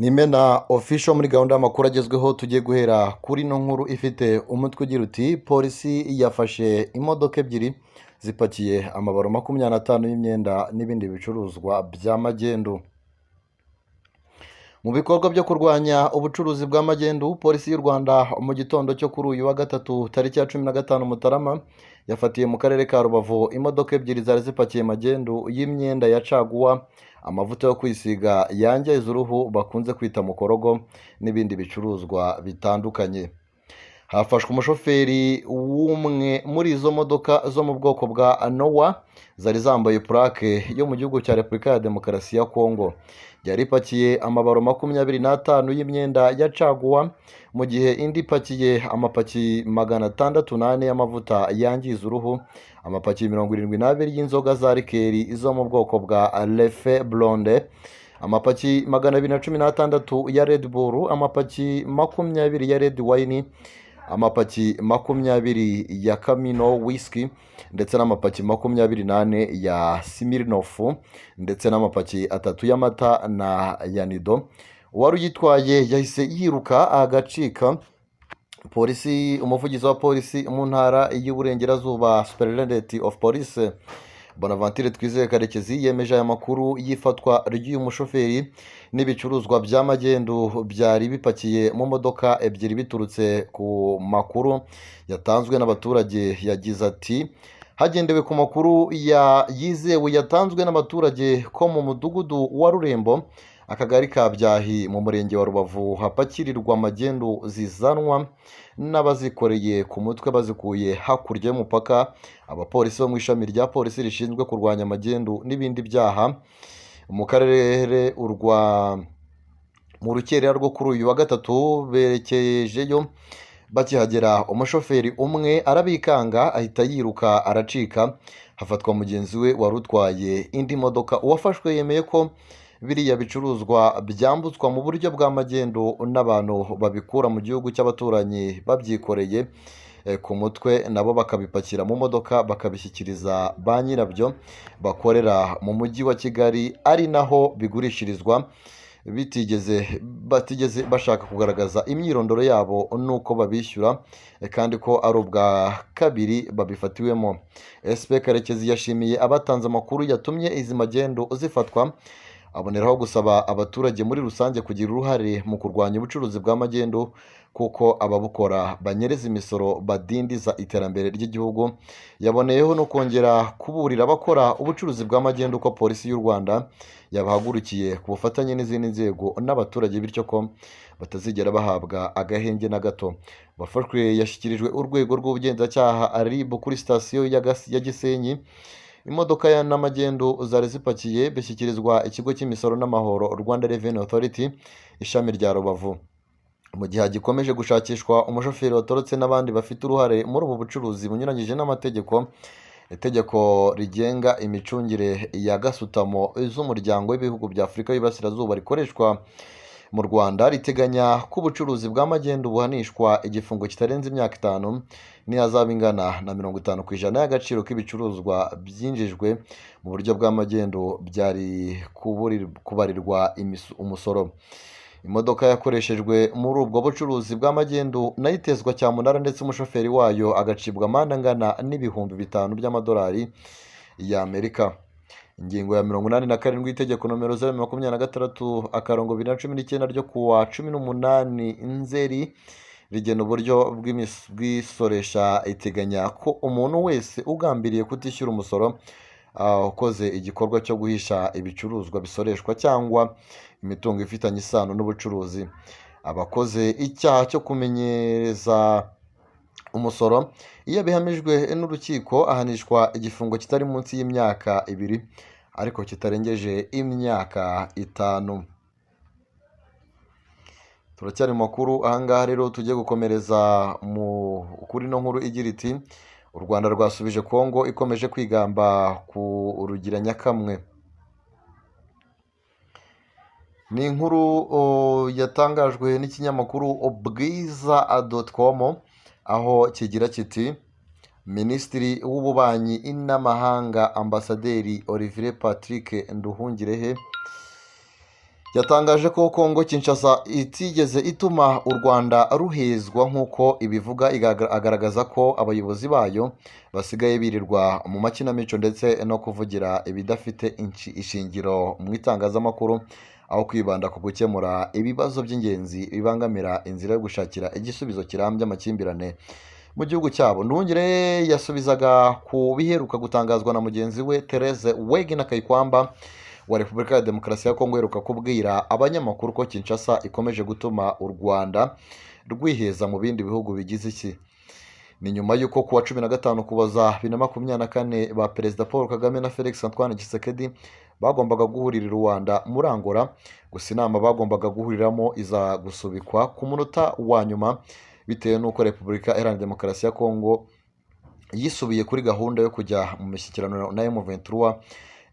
Ni Imena Official muri gahunda y'amakuru agezweho. Tugiye guhera kuri ino nkuru ifite umutwe ugira uti: "Polisi yafashe imodoka ebyiri zipakiye amabaro 25 y'imyenda n'ibindi bicuruzwa bya magendu." Mu bikorwa byo kurwanya ubucuruzi bwa magendu, Polisi y'u Rwanda mu gitondo cyo kuri uyu wa gatatu tariki ya 15 Mutarama yafatiye mu karere ka Rubavu imodoka ebyiri zari zipakiye magendu y'imyenda ya caguwa, amavuta yo kwisiga yangiza uruhu bakunze kwita mukorogo n'ibindi bicuruzwa bitandukanye. Hafashwe umushoferi w'umwe muri izo modoka zo mu bwoko bwa Noah zari zambaye purake yo mu gihugu cya Repubulika ya Demokarasi ya Kongo. Yari ipakiye amabaro 25 y'imyenda ya caguwa, mu gihe indi ipakiye amapaki 604 y'amavuta yangiza uruhu, amapaki 72 y'inzoga za liqueur zo mu bwoko bwa Leffe Blonde, amapaki 216 ya Red Bull, amapaki 20 ya Red Wine, amapaki 20 ya Camino Whisky ndetse n'amapaki 24 ya Smirnoff ndetse n'amapaki 3 y'amata na ya Nido. Uwari uyitwaye yahise yiruka agacika polisi. Umuvugizi wa polisi mu ntara y'Iburengerazuba, Superintendent of Police Bonaventure Twizeye Karekezi, yemeje aya makuru y'ifatwa ry'uyu mushoferi n'ibicuruzwa bya magendu byari bipakiye mu modoka ebyiri biturutse ku makuru yatanzwe n'abaturage. Yagize ati: "Hagendewe ku makuru ya yizewe yatanzwe n'abaturage ko mu mudugudu wa Rurembo, akagari ka Byahi, mu murenge wa Rubavu hapakirirwa magendu zizanwa n'abazikoreye ku mutwe bazikuye hakurya y'umupaka, abapolisi bo mu ishami rya polisi rishinzwe kurwanya magendu n'ibindi byaha mu karere urwa mu rukerera rwo kuri uyu wa gatatu berekejeyo. Bakihagera, umushoferi umwe arabikanga ahita yiruka aracika, hafatwa mugenzi we wari utwaye indi modoka. Uwafashwe yemeye ko biriya bicuruzwa byambutswa mu buryo bwa magendu n'abantu babikura mu gihugu cy'abaturanyi babyikoreye ku mutwe, nabo bakabipakira mu modoka bakabishyikiriza ba nyirabyo bakorera mu mujyi wa Kigali, ari naho bigurishirizwa, batigeze bashaka kugaragaza imyirondoro yabo n'uko babishyura, kandi ko ari ubwa kabiri babifatiwemo." SP Karekezi yashimiye abatanze amakuru yatumye izi magendu zifatwa, aboneraho gusaba abaturage muri rusange kugira uruhare mu kurwanya ubucuruzi bwa magendu, kuko ababukora banyereza imisoro badindiza iterambere ry'igihugu. Yaboneyeho no kongera kuburira abakora ubucuruzi bwa magendu ko Polisi y'u Rwanda yabahagurukiye ku bufatanye n'izindi nzego n'abaturage, bityo ko batazigera bahabwa agahenge na gato. Wafashwe yashyikirijwe urwego rw'ubugenzacyaha RIB kuri sitasiyo ya Gisenyi. Imodoka ya n'amagendu zari zipakiye bishyikirizwa ikigo cy'imisoro n'amahoro, Rwanda Revenue Authority, ishami rya Rubavu, mu gihe hagikomeje gushakishwa umushoferi watorotse n'abandi bafite uruhare muri ubu bucuruzi bunyuranyije n'amategeko. Itegeko rigenga imicungire ya gasutamo z'umuryango w'ibihugu bya Afurika y'Iburasirazuba rikoreshwa mu Rwanda riteganya ko ubucuruzi bwa magendu buhanishwa igifungo kitarenze imyaka 5 n'ihazabu ingana na 50% y'agaciro k'ibicuruzwa byinjijwe mu buryo bwa magendu byari kubarirwa umusoro. Imodoka yakoreshejwe muri ubwo bucuruzi bwa magendu nayo itezwa cyamunara, ndetse umushoferi wayo agacibwa amande angana n'5,000 by'amadolari y'Amerika. Ingingo ya 87 y'itegeko nomero 026-2019 ryo kuwa 18 Nzeri rigena uburyo bw'isoresha iteganya ko umuntu wese ugambiriye kutishyura umusoro, ukoze igikorwa cyo guhisha ibicuruzwa bisoreshwa cyangwa imitungo ifitanye isano n'ubucuruzi, abakoze icyaha cyo kumenyereza umusoro. Iyo abihamijwe n'urukiko, ahanishwa igifungo kitari munsi y'imyaka 2 ariko kitarengeje imyaka 5. Turacyari mu makuru. Ahangaha rero tugiye gukomereza mu kuri ino nkuru igira iti: "U Rwanda rwasubije Kongo ikomeje kwigamba ku rugira nyakamwe." Ni inkuru yatangajwe n'ikinyamakuru bwiza.com, aho kigira kiti: "Minisitiri w'Ububanyi n'Amahanga, Ambasaderi Olivier Patrick Nduhungirehe, Yatangaje ko Kongo Kinshasa itigeze ituma u Rwanda ruhezwa nk'uko ibivuga, agaragaza ko abayobozi bayo basigaye birirwa mu makinamico ndetse no kuvugira ibidafite ishingiro mu itangazamakuru, aho kwibanda ku gukemura ibibazo by'ingenzi bibangamira inzira yo gushakira igisubizo kirambye amakimbirane mu gihugu cyabo. Nduhungirehe yasubizaga ku biheruka gutangazwa na mugenzi we Therese Wegner Kayikwamba wa Repubulika ya Demokarasi ya Kongo, uheruka kubwira abanyamakuru ko Kinshasa ikomeje gutuma u Rwanda rwiheza mu bindi bihugu bigize iki. Ni nyuma y'uko kuwa 15 Ukuboza 2024 ba Perezida Paul Kagame na Felix Antoine Tshisekedi bagombaga guhurira i Rwanda muri Angola, gusa inama bagombaga guhuriramo iza gusubikwa ku munota wa nyuma bitewe n'uko Repubulika Iharanira Demokarasi ya Kongo yisubiye kuri gahunda yo kujya mu mishyikirano na M23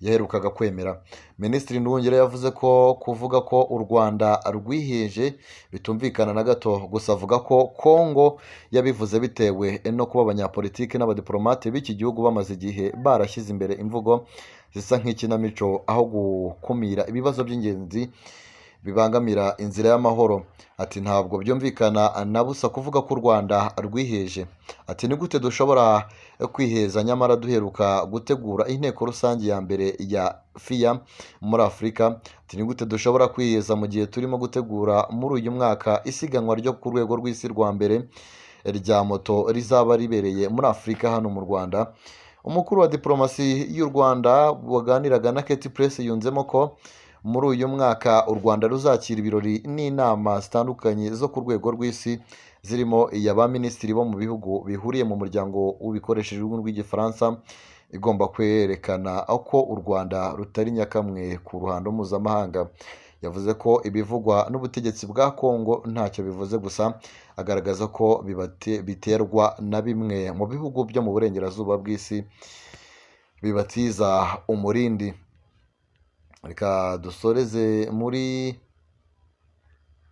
yaherukaga kwemera. Minisitiri Nduhungirehe yavuze ko kuvuga ko u Rwanda rwiheje bitumvikana na gato, gusa avuga ko Kongo yabivuze bitewe no kuba abanyapolitiki n'abadiplomate b'iki gihugu bamaze igihe barashyize imbere imvugo zisa nk'ikinamico aho gukumira ibibazo by'ingenzi bibangamira inzira y'amahoro. Ati ntabwo byumvikana na busa kuvuga ko u Rwanda rwiheje. Ati ni gute dushobora kwiheza nyamara duheruka gutegura inteko rusange ya mbere ya FIA muri Afurika? Ati ni gute dushobora kwiheza mu gihe turimo gutegura muri uyu mwaka isiganwa ryo ku rwego rw'isi rwa mbere rya moto rizaba ribereye muri Afurika hano mu Rwanda? Umukuru wa diplomasi y'u Rwanda waganiraga na Keti Press yunzemo ko muri uyu mwaka u Rwanda ruzakira ibirori n'inama zitandukanye zo ku rwego rw'isi, zirimo iya ba minisitiri bo mu bihugu bihuriye mu muryango w'ibikoresheje ururimi rw'Igifaransa, igomba kwerekana ko u Rwanda rutari nyakamwe ku ruhando mpuzamahanga. Yavuze ko ibivugwa n'ubutegetsi bwa Kongo ntacyo bivuze, gusa agaragaza ko biterwa na bimwe mu bihugu byo mu burengerazuba bw'isi bibatiza umurindi. Reka dusoreze muri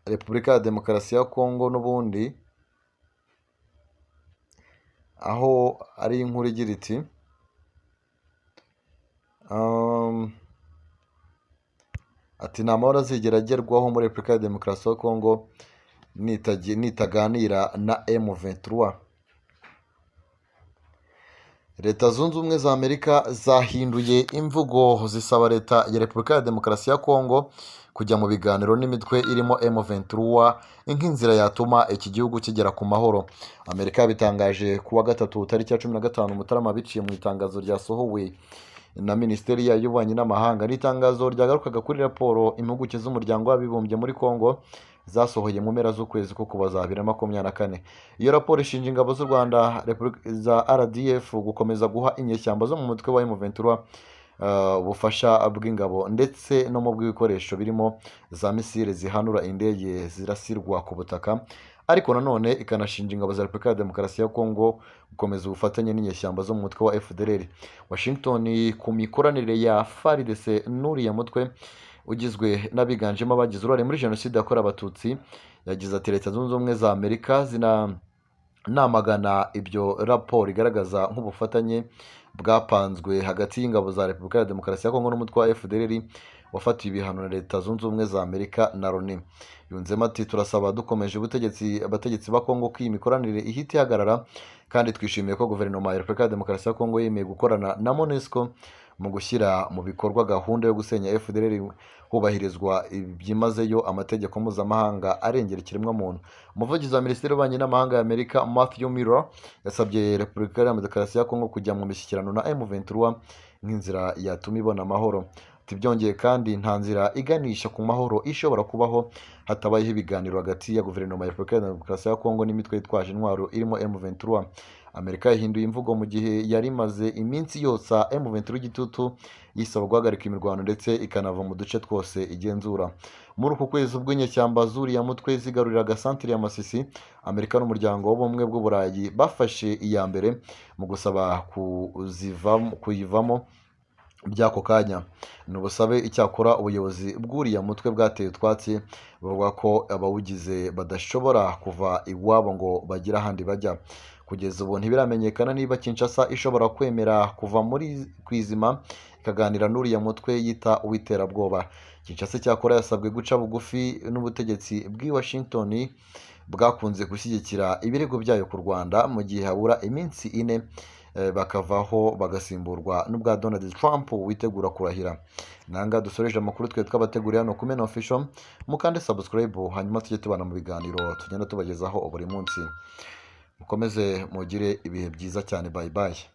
Repubulika ya Demokarasi ya Kongo n'ubundi, aho ari inkuru igira iti ati nta mahoro azigera agerwaho muri Repubulika ya Demokarasi ya Kongo nitaganira na M23. Leta Zunze Ubumwe za Amerika zahinduye imvugo zisaba leta ya Repubulika ya Demokarasi ya Kongo kujya mu biganiro n'imitwe irimo M23 nk'inzira yatuma iki gihugu kigera ku mahoro. Amerika yabitangaje kuwa gatatu tariki ya 15 Mutarama biciye mu itangazo ryasohowe na Minisiteri yayo y'Ububanyi n'Amahanga. Ni itangazo ryagarukaga kuri raporo impuguke z'Umuryango w'Abibumbye muri Kongo zasohoye mu mpera z'ukwezi ko Kuboza 2024. Iyo raporo ishinja ingabo z'u Rwanda za RDF gukomeza guha inyeshyamba zo mu mutwe wa M23 ubufasha bw'ingabo ndetse no mu bw'ibikoresho birimo za misile zihanura indege zirasirwa ku butaka, ariko nanone ikanashinja ingabo za Repubulika ya Demokarasi ya Kongo gukomeza ubufatanye n'inyeshyamba zo mu mutwe wa FDLR. Washington ku mikoranire ya FARDC n'uriya mutwe ugizwe n'abiganjemo abagize uruhare muri jenoside yakorewe Abatutsi, yagize ati Leta Zunze Ubumwe za Amerika zinamagana ibyo raporo igaragaza nk'ubufatanye bwapanzwe hagati y'ingabo za Repubulika ya Demokarasi ya Kongo n'umutwe wa FDLR wafatiwe ibihano na Leta Zunze Ubumwe za Amerika na Loni. Yunzemo ati turasaba dukomeje abategetsi ba Kongo ko iyi mikoranire ihita ihagarara, kandi twishimiye ko guverinoma ya Repubulika ya Demokarasi ya Kongo yemeye gukorana na MONUSCO mu gushyira mu bikorwa gahunda yo gusenya FDLR hubahirizwa byimazeyo amategeko mpuzamahanga arengera ikiremwamuntu. Umuvugizi wa Minisiteri y'Ububanyi n'Amahanga ya Amerika Matthew Miller yasabye Repubulika ya Demokarasi ya Kongo kujya mu mishyikirano na M23 nk'inzira yatuma ibona amahoro. Ati byongeye kandi nta nzira iganisha ku mahoro ishobora kubaho hatabayeho ibiganiro hagati ya guverinoma ya Repubulika ya Demokarasi ya Kongo n'imitwe yitwaje intwaro irimo M23. Amerika yahinduye imvugo mu gihe yari imaze iminsi yotsa M23 igitutu yisaba guhagarika imirwano ndetse ikanava mu duce twose igenzura. Muri uku kwezi ubwo inyeshyamba zuriya mutwe zigaruriraga santire ya Masisi, Amerika n'Umuryango w'Ubumwe bw'Uburayi bafashe iya mbere mu gusaba kuyivamo by'ako kanya. Ni ubusabe icyakora ubuyobozi bw'uriya mutwe bwateye utwatsi, buvuga ko abawugize badashobora kuva iwabo ngo bagire ahandi bajya. Kugeza ubu ntibiramenyekana niba Kinshasa ishobora kwemera kuva muri kwizima ikaganira n'uriya mutwe yita uw'iterabwoba. Kinshasa icyakora yasabwe guca bugufi n'ubutegetsi bw'i Washington bwakunze gushyigikira ibirego byayo ku Rwanda, mu gihe habura iminsi 4 bakavaho bagasimburwa n'ubwa Donald Trump witegura kurahira. Nanga dusoreje amakuru twe twabateguriye hano ku Mena Official, mukande subscribe hanyuma tujye tubana mu biganiro tugenda tubagezaho buri munsi. Mukomeze mugire ibihe byiza cyane, bye bye.